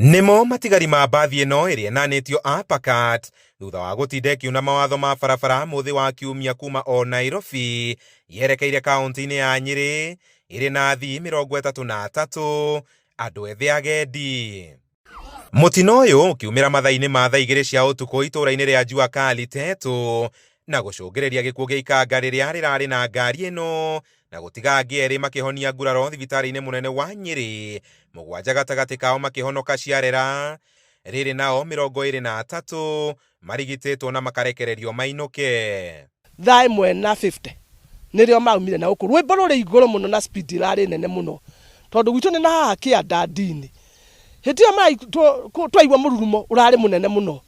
Nĩmo matigari ma mbathi ĩno ĩrĩa ĩnanĩtio Uppercut thutha wa gũtinda ĩkiuna mawatho ma barabara mũthĩ wa kiumia kuma o Nairobi yerekeire kaunti-inĩ ya Nyĩrĩ ĩrĩ na athii 33 andũ ethĩ agendi. Mũtino ũyũ ũkiumĩra mathaa-inĩ ma thaa 2 cia ũtukũ itũũra-inĩ rĩa Jua Kali Tetu na gũcũngĩrĩria gĩkuũ gĩa ikanga rĩrĩa rĩrarĩ na ngari ĩno na gũtiga angĩ erĩ makĩhonia nguraro thibitarĩ-inĩ mũnene wa Nyĩrĩ, 7 gatagatĩ kao makĩhonoka ciarera, rĩrĩ nao 23 marigitĩtwo na makarekererio mainũke. Thaa ĩmwe na 50 nĩrĩo maumire na gũkũ rwĩmbo rũrĩ igũrũ mũno na speed ĩrarĩ nene mũno tondũ gwitũ nĩ na haha kĩanda ndini. Hĩndĩ ĩyo twaigua mũrurumo ũrarĩ mũnene mũno.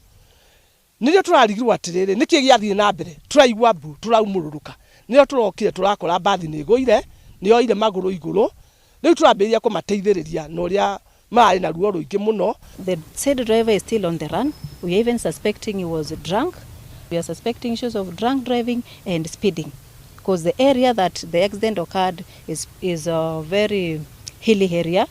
Nĩrĩo tũrarigirwo atĩrĩrĩ, nĩkĩ gĩathiĩ na mbere, tũraigua mbu, tũraumũrũrũka. Nĩrĩo tũrokire tũrakora mbathi nĩ ĩgũire, nĩ yoire magũrũ igũrũ. Rĩu tũrambĩrĩria kũmateithĩrĩria na ũrĩa mararĩ na ruo rũingĩ mũno. The said driver is still on the run. We are even suspecting he was drunk. We are suspecting issues of drunk driving and speeding, because the area that the accident occurred is a very hilly area.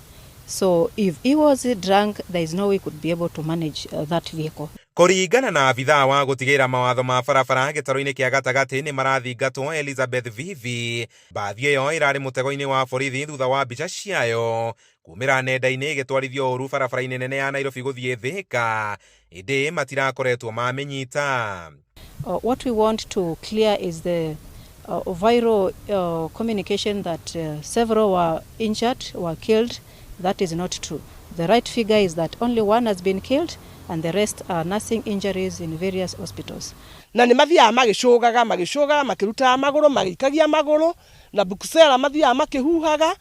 So if he was drunk, there is no way he could be able to manage that vehicle. Kũringana na abithaa wa gũtigĩrĩra mawatho ma barabara gĩtarũ-inĩ kĩa gatagatĩ nĩ marathingatwo Elizabeth Vivi. Mbathi ĩyo ĩrarĩ mũtego-inĩ wa borithi thutha wa mbica ciayo kumĩra nenda-inĩ ĩgĩtwarithio ũru barabara-inĩ nene ya Nairobi gũthiĩ Thika, ĩndĩ matirakoretwo mamĩnyita. What we want to clear is the viral communication that several were injured, were killed. That is not true. The right figure is that only one has been killed and the rest are nursing injuries in various hospitals. Na nĩ mathiaga magĩcũgaga, magĩcũgaga, makĩrutaga magũrũ, magĩikagia magũrũ, na bukusera mathiaga makĩhuhaga.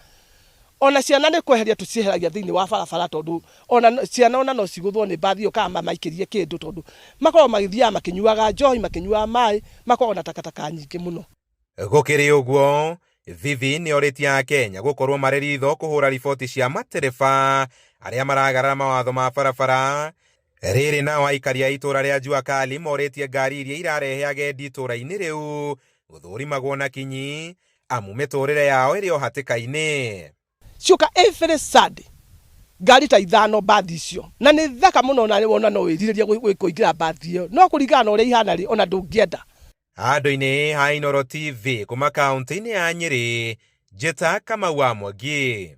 Ona ciana nĩ kweheria tũcieheragia thĩinĩ wa barabara tondũ ona ciana ona no cigũthwo nĩ mbathi ĩyo kana mamaikĩrie kĩndũ tondũ makoragwo magĩthiaga makĩnyuaga njohi, makĩnyuaga maĩ, makoragwo na takataka nyingĩ mũno. Gũkĩrĩ ũguo, Vivi nĩ orĩtie Akenya gũkorwo marĩ ritho kũhũra riboti cia matereba arĩa maragarara mawatho ma barabara. Rĩrĩ nao aikari a itũũra rĩa Jua Kali morĩtie ngari iria irarehe agendi itũũra-inĩ rĩu gũthũrimagwo na kinyi amu mĩtũrĩre yao ĩrĩ o hatĩka-inĩ. Ciũka every Sunday ngari ta 5 mbathi icio na nĩ thaka mũno na wona no wĩrirĩrie kũingĩra mbathi ĩyo no kũringana na ũrĩa ihana rĩ ona ndũngĩenda. Handũ-inĩ ha Inooro TV kuma kaunti-inĩ ya Nyĩrĩ, Njĩta Kamau wa Mwangi.